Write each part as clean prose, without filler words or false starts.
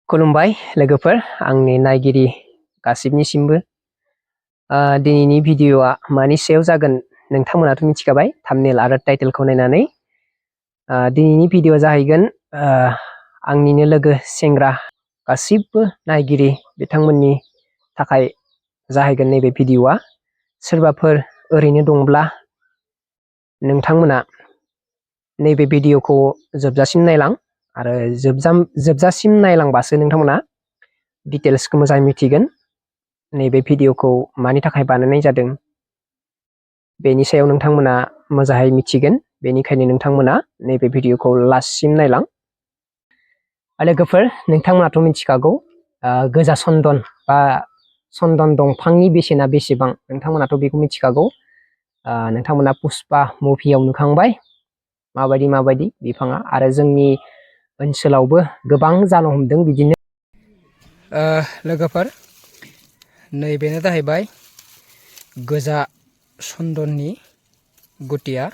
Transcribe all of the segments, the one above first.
खुलुमबाय लोगोफोर आंनि नायगिरि गासिबनिसिमबो दिनैनि भिडिअआ मानि सायाव जागोन नोंथांमोनाथ' मिथिखाबाय थाम्बनेल आरो टाइटेलखौ नायनानै दिनैनि भिडिअआ जाहैगोन आंनिनो लोगो सेंग्रा गासिबो नायगिरि बिथांमोननि थाखाय जाहैगोन नैबे भिडिअआ सोरबाफोर ओरैनो दंब्ला नोंथांमोना नैबे भिडिअखौ जोबजासिम नायलां आरो जोबजासिम नायलांबासो नोंथांमोना डिटेल्सखौ मोजाङै मिथिगोन नैबे भिडिअखौ मानि थाखाय बानायनाय जादों बेनि सायाव नोंथांमोना मोजाङै मिथिगोन बेनिखायनो नोंथांमोना नैबे भिडिअखौ लास्टसिम नायलां लोगोफोर नोंथांमोनाथ' मिथिखागौ गोजा चन्दन बा चन्दन दंफांनि बेसेना बेसेबां नोंथांमोनाथ' बेखौ मिथिखागौ नोंथांमोना पुष्पा मुभियाव नुखांबाय माबायदि बिफाङा आरो जोंनि ओनसोलावबो गोबां जानो हमदों बिदिनो लोगोफोर नैबेनो जाहैबाय गोजा चन्दननि गुटिया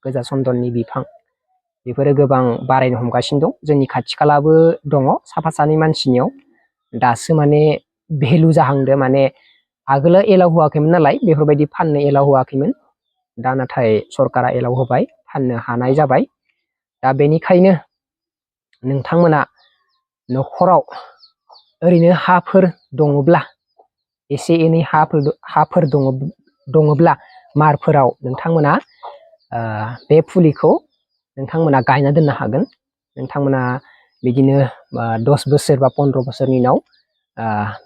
गोजा चन्दननि बिफां बेफोरो गोबां बारायनो हमगासिनो दं जोंनि खाथि खालाबो दङ साफा सानै मानसिनियाव दासो माने भेलु जाहांदो माने आगोलो एलाउ होआखैमोन नालाय बेफोरबायदि फाननो एलाउ होआखैमोन दा नाथाय सरकारा एलाउ होबाय फाननो हानाय जाबाय दा बेनिखायनो नोंथांमोना न'खराव ओरैनो हाफोर दङब्ला एसे एनै हाफोर दङब्ला मारफोराव नोंथांमोना बे फुलिखौ नोंथांमोना गायना दोननो हागोन नोंथांमोना बिदिनो 10 बोसोर बा 15 बोसोरनि उनाव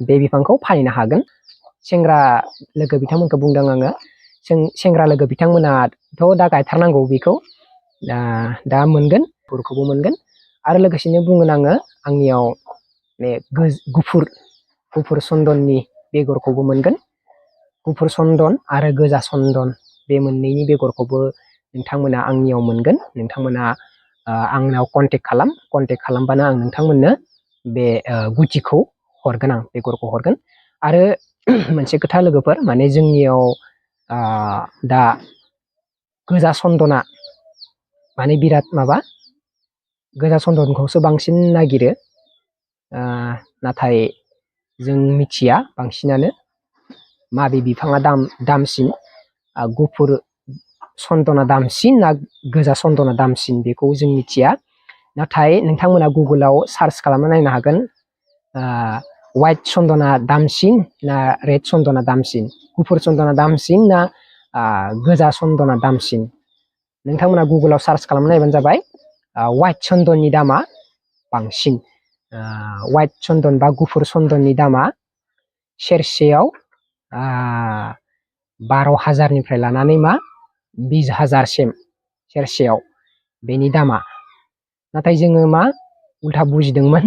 बे बिफांखौ फाननो हागोन सेंग्रा लोगो बिथांमोनखौ बुंदों आङो सेंग्रा लोगो बिथांमोनाथ' दा गायथारनांगौ बेखौ दा मोनगोन गुफुरखौबो मोनगोन आरो लोगोसेनो बुंगोन आङो आंनियाव बे गुफुर चन्दननि बेगरखौबो मोनगोन गुफुर चन्दन आरो गोजा चन्दन बे मोननैनि बेगरखौबो नोंथांमोना आंनियाव मोनगोन नोंथांमोना आंनाव कन्टेक्ट खालामबानो आं नोंथांमोननो बे गुटिखौ हरगोन आं बेगरखौ हरगोन आरो मोनसे खोथा लोगोफोर माने जोंनियाव दा गोजा चन्दना माने बिराद माबा गोजा चन्दनखौसो बांसिन नागिरो नाथाय जों मिथिया बांसिनानो माबे बिफाङा दामसिन गुफुर चन्दना दामसिन ना गोजा चन्दना दामसिन बेखौ जों मिथिया नाथाय नोंथांमोना गुगोलाव सार्च खालामना नायनो हागोन व्हाइट चन्दना दामसिन ना रेड चन्दना दामसिन गुफुर चन्दना दामसिन ना गोजा चन्दना दामसिन नोंथांमोना गुगोलाव सार्च खालामना नायबानो जाबाय व्हाइट चन्दननि दामा बांसिन व्हाइट चन्दन बा गुफुर चन्दननि दामा सेरसेयाव 12,000निफ्राय लानानै 20,000सिम सेरसेयाव बेनि दामा नाथाय जोङो उल्था बुजिदोंमोन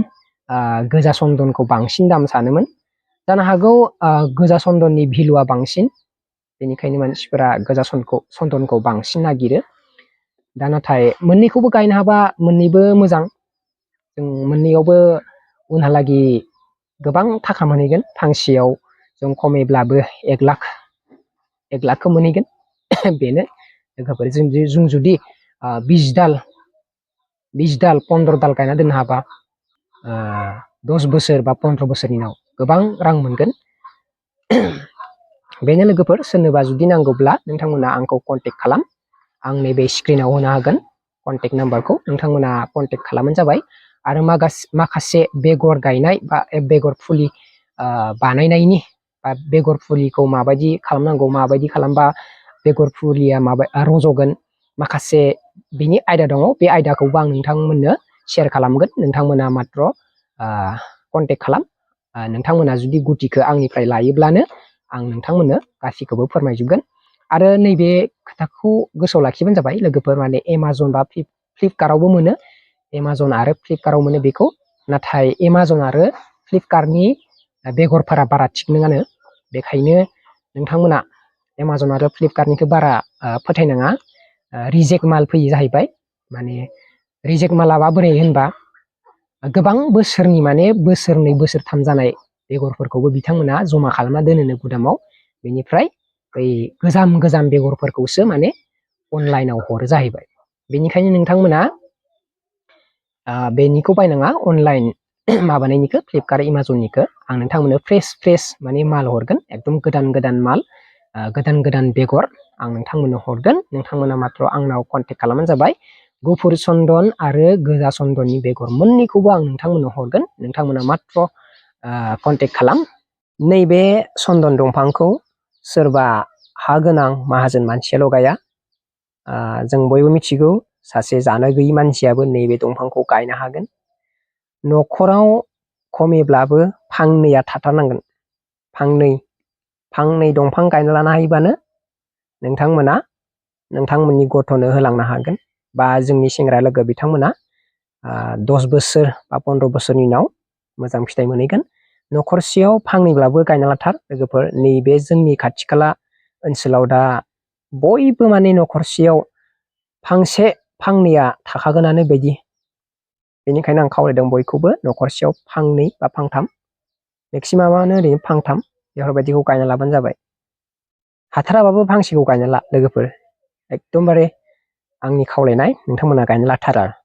गोजा चन्दनखौ बांसिन दाम सानोमोन जानो हागौ गोजा चन्दननि भेलुआ बांसिन बेनिखायनो मानसिफोरा गोजा चन्दनखौ बांसिन नागिरो दा नाथाय मोननैखौबो गायनो हाबा मोननैबो मोजां जों मोननैयावबो उनहालागि गोबां थाखा मोनहैगोन फांसेयाव जों खमैब्लाबो 1 लाखखौ मोनहैगोन बेनो लोगोफोर जों जुदि 20 दाल 15 दाल गायना दोननो हाबा 10 बोसोर बा 15 बोसोरनि उनाव गोबां रां मोनगोन बेनो लोगोफोर सोरनोबा जुदि नांगौब्ला नोंथांमोना आंखौ कन्टेक्ट खालाम आं नैबे स्क्रिनाव होनो हागोन कन्टेक्ट नाम्बारखौ नोंथांमोना कन्टेक्ट खालामबानो जाबाय आरो माखासे बेगर गायनाय बा बेगर फुलि बानायनायनि बा बेगर फुलिखौ माबायदि खालामनांगौ माबायदि खालामबा बेगर फुलिया रज'गोन माखासे बिनि आयदा दङ बे आयदाखौबो आं नोंथांमोननो शेयार खालामगोन नोंथांमोना मात्र कन्टेक्ट खालाम नोंथांमोना जुदि गुटिखौ आंनिफ्राय लायोब्लानो आं नोंथांमोननो गासैखौबो फोरमायजोबगोन आरो नैबे खोथाखौ गोसोआव लाखिबानो जाबाय लोगोफोर माने एमाजन बा फ्लिपकार्टआवबो मोनो एमाजन आरो फ्लिपकार्टआव मोनो बेखौ नाथाय एमाजन आरो फ्लिपकार्टनि बेगरफोरा बारा थिग नङानो बेखायनो नोंथांमोना एमाजन आरो फ्लिपकार्टनिखौ बारा फोथायनाङा रिजेक्ट माल फैयो जाहैबाय माने रिजेक्ट माला बोरै होनबा गोबां बोसोरनि माने बोसोरनै बोसोरथाम जानाय बेगरफोरखौबो बिथांमोना जमा खालामना दोनोनो गुदामाव बेनिफ्राय बै गोजाम बेगरफोरखौसो माने अनलाइनाव हरो जाहैबाय बेनिखायनो नोंथांमोना बेनिखौ बायनाङा अनलाइन माबानायनिखौ फ्लिपकार्ट एमाजननिखौ आं नोंथांमोननो फ्रेस माने माल हरगोन एकदम गोदान माल गोदान बेगर आं नोंथांमोननो हरगोन नोंथांमोना मात्र आंनाव कन्टेक्ट खालामबानो जाबाय गुफुर चन्दन आरो गोजा चन्दननि बेगर मोननैखौबो आं नोंथांमोननो हरगोन नोंथांमोना मात्र कन्टेक्ट खालाम नैबे चन्दन दंफांखौ सोरबा हा गोनां माहाजोन मानसियाल' गाया जों बयबो मिथिगौ सासे जानो गैयै मानसियाबो नैबे दंफांखौ गायनो हागोन न'खराव खमैब्लाबो फांनैया थाथारनांगोन फांनै दंफां गायना लानो हायोबानो नोंथांमोना नोंथांमोननि गथ'नो होलांनो हागोन बा जोंनि सेंग्रा लोगो बिथांमोना 10 बोसोर बा 15 बोसोरनि उनाव मोजां फिथाइ मोनहैगोन न'खरसेयाव फांनैब्लाबो गायना लाथार लोगोफोर नैबे जोंनि खाथि खाला ओनसोलाव दा बयबो माने न'खरसेयाव फांसे फांनैया थाखागोनानो बायदि बेनिखायनो आं खावलायदों बयखौबो न'खरसेयाव फांनै बा फांथाम मेक्सिमामानो ओरैनो फांथाम बेफोरबायदिखौ गायना लाबानो जाबाय हाथाराबाबो फांसेखौ गायना ला लोगोफोर एकदमबारे आंनि खावलायनाय नोंथांमोना गायना लाथार आरो